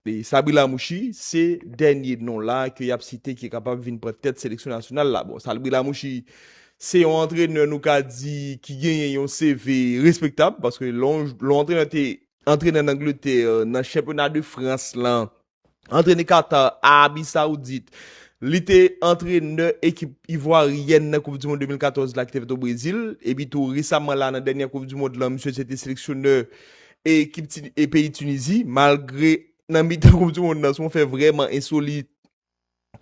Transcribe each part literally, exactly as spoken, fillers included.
E Sabri Lamouchi, se dènye non la ke y ap site ki kapab vin pran tèt seleksyon nasyonal la. Bon, Sabri Lamouchi, se yon antrenè, nou ka di, ki genyen yon C V respektab, paske lè yon, lè yon antrenè te antrenè an Angletè, nan chanpyona de Frans lan, antrene Qatar, Arabi Saoudit. Li te antrenè ekip ivwaryèn nan Koup di Mond de mil katòz la ki te fèt o Brezil. Epi tou, resaman la, nan dènye Koup di Mond lan, misye se te seleksyonè ekip Ti-, e peyi Tinizi. Malgre nan mitan Koup di Mond lan, se yon fè vrèman ensolit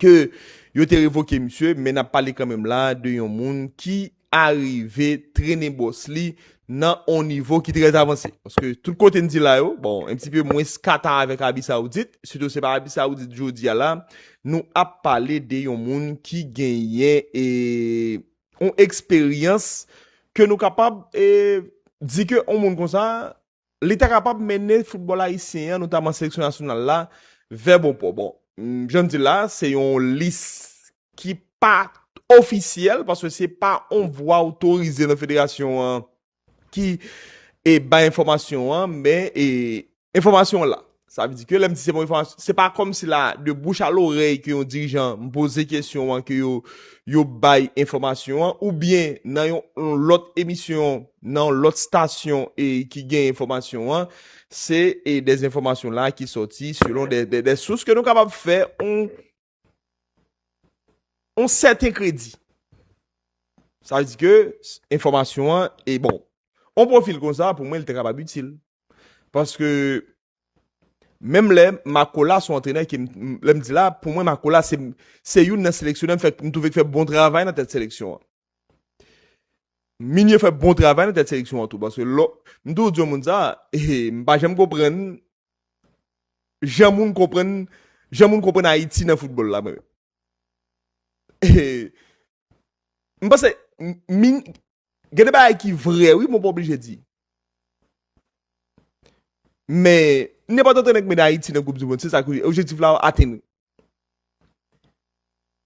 ke yo te revoke misye, men n ap pale kanmenm la de yon moun ki arive trennen bòs li nan on nivo ki trè avanse. Paske tout kote n di la yo, bon, un petit peu mwens Qatar avèk Arabi Saoudit, sitou se pa Arabi Saoudit jodi a la, nou ap pale de yon moun ki genyen e, on eksperyans ke nou kapab e, di ke on moun konsa, li ta kapab mennen foutbòl ayisyen an, notaman seleksyon nasyonal la, vè bon pò. Bon, m, jan m di la, se yon lis ki pa ofisyèl, paske se pa on vwa otorize nan federasyon an ki e, bay enfòmasyon an, men e, enfòmasyon an la. Sa vle di ke lè m di se bon enfòmasyon, se pa kòmsi la, de bouch a lorèy ke yon dirijan, m poze kesyon an, ke yo, yo bay enfòmasyon an, oubyen nan yon, yon lòt emisyon, nan yon lòt stasyon e ki gen enfòmasyon an, se e, de enfòmasyon la ki sòti selon de, de, de sous ke nou kapab fè on, on sèten kredi. Sa vle di ke s-, enfòmasyon an, e bon, on pwofil konsa, pou mwen, li te kapab itil. Paske, menm lè Makola se yon antrenè ke m, m, lè m di la, pou mwen, Makola se, se youn nan seleksyonè m fè, m twouve k fè bon travay nan tèt seleksyon an. Minye fè bon travay nan tèt seleksyon an tou, paske lò, m toujou di yon moun sa, e, m pa janm konprann jan moun konprann, jan moun konprann Ayiti nan foutbòl la, mwen menm. E, m panse, m, min, gen de bagay ki vrè, wi, mwen pa oblije di. Men, nenpòt antrenè k mennen Ayiti nan Koup di Mond, se sa ki objektif la atenn.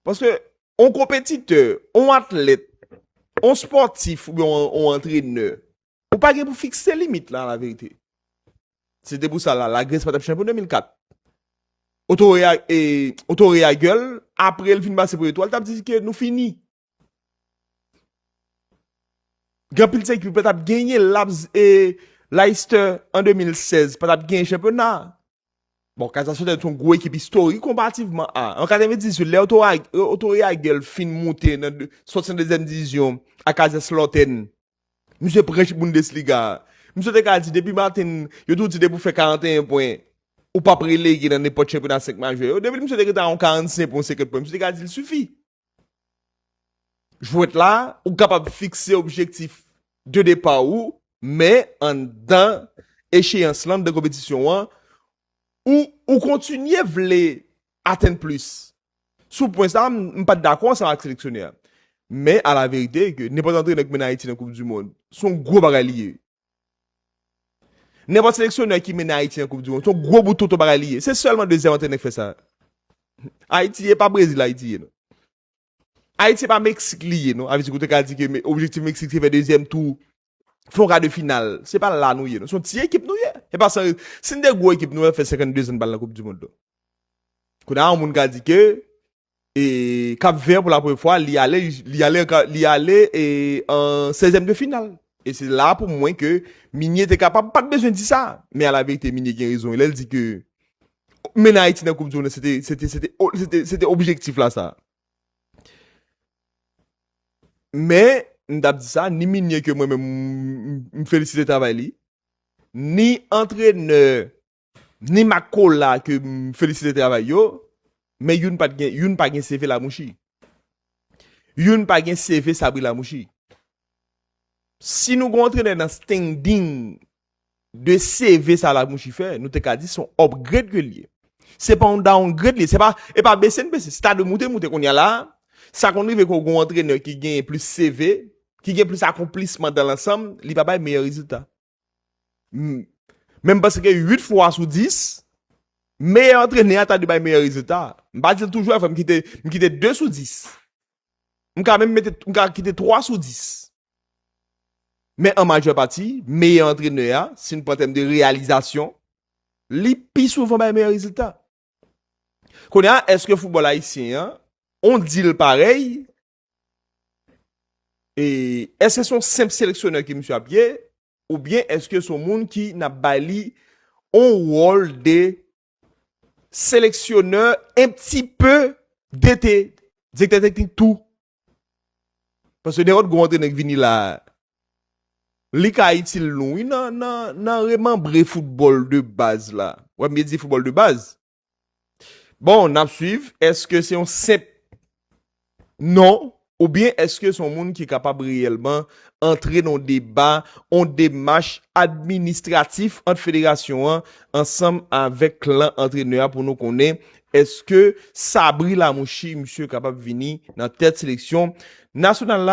Paske, on konpetitè, on atlèt, on spòtif oubyen on, on antrenè, ou pa gen pou fikse limit la, laverite. Se te pou sa la, Lagrès pa t ap chanpyon de mil kat. Otto Rehag-, e, Otto Rehagel, apre l fin pase premye tou a, l t ap di ke nou fini. Gen anpil ti ekip pa t ap genyen, Labs e Leicester an de mil sèz pa t ap genyen chanpyona. Bon, Kaiserslautern se yon gwo ekip istorik konparativman a. An katrevendizuit, lè Otto Rehag-, Otto Rehagel fin moute nan de, sòti nan dezyèm divizyon a Kaiserslautern, misye pran Bundesliga a. Misye te ka di depi maten, yo tou di depi w fè karanteyen pwen, ou p ap relege nan nenpòt chanpyona senk majè yo. Depi misye te gentan a yon karannsenk pwen, senkant pwen, misye te ka di l sifi. Jwèt la, ou kapab fikse objektif de depa ou, men anndan echeyans lan, anndan konpetisyon an, ou, ou kontinye vle atenn plis. Sou pwen sa, m, m pa t dakò ansanm ak seleksyonè a. Men, alaverite, ke nenpòt antrenè k mennen Ayiti nan Koup di Mond, se yon gwo bagay li ye. Nenpòt seleksyonè ki mennen Ayiti nan Koup di Mond, se yon gwo bout tonton bagay li ye. Se sèlman dezyèm antrenè k fè sa. Ayiti, e pa Brezil Ayiti ye, non. Ayiti, e pa Meksik li ye, non. A vle di, ou te ka di ke me-, objektif Meksik, se fè dezyèm tou, fè yon ka de final. Se pa la nou ye, non. Se yon ti ekip nou ye. E pa san, si n te gwo ekip, nou fè senkannde zan n pa al nan Koup di Mond, non. Kounye a, yon moun ka di ke, e, Cap Vert, pou la premyè fwa, li ale, li ale an ka-, li ale, e, an sèzyèm de final. E se la pou mwen ke Minye te kapab, pa t bezwen di sa. Men alaverite, Minye gen rezon. Lè l di ke mennen Ayiti nan Koup di Mond, se te, se te, se te, se te, se te objektif la sa. Men, m t ap di sa, ni Minye ke mwen menm, m, m, m felisite travay li, ni antrenè, ni Makola ke m felisite travay yo, men youn pa t gen, youn pa gen C V Lamouchi. Youn pa gen C V Sabri Lamouchi. Si nou gen yon antrenè nan standing de C V sa Lamouchi fè, nou te ka di se yon upgrade ke l ye. Se pa yon downgrade li ye, se pa, e pa bese n bese, se ta dwe moute moute kounye a la. Sa konn rive ke w gen yon antrenè ki gen plis C V, ki gen plis akonplisman dan lansanm, li pa bay meyè rezilta. M-, men m panse ke uit fwa sou dis, meyè antrenè a ta dwe bay meyè rezilta. M pa di l toujou, frè m, m kite, m kite de sou dis. M ka menm mete, m ka kite twa sou dis. Men an majè pati, meyè antrenè a, si n pran tèm de reyalizasyon, li pi souvan bay meyè rezilta. Kounye a, èske foutbòl ayisyen an, on dil parèy, e, èske se yon senp seleksyonè ke misye ap ye, oubyen èske se yon moun ki n ap bay li on wòl de seleksyonè, un petit peu D T, direktè teknik tou? Paske nenpòt gwo antrenè ki vini la, li ka itil nou, wi, nan, nan, nan remanbre foutbòl de baz la. Wè, m byen di foutbòl de baz. Bon, n ap swiv. Èske se yon senp non? Oubyen èske se yon moun ki kapab reyèlman antre nan yon deba, yon demach administratif ant federasyon an ansanm avèk klan antrenè a pou nou konnen èske Sabri Lamouchi, misye kapab vini nan tèt seleksyon nasyonal la?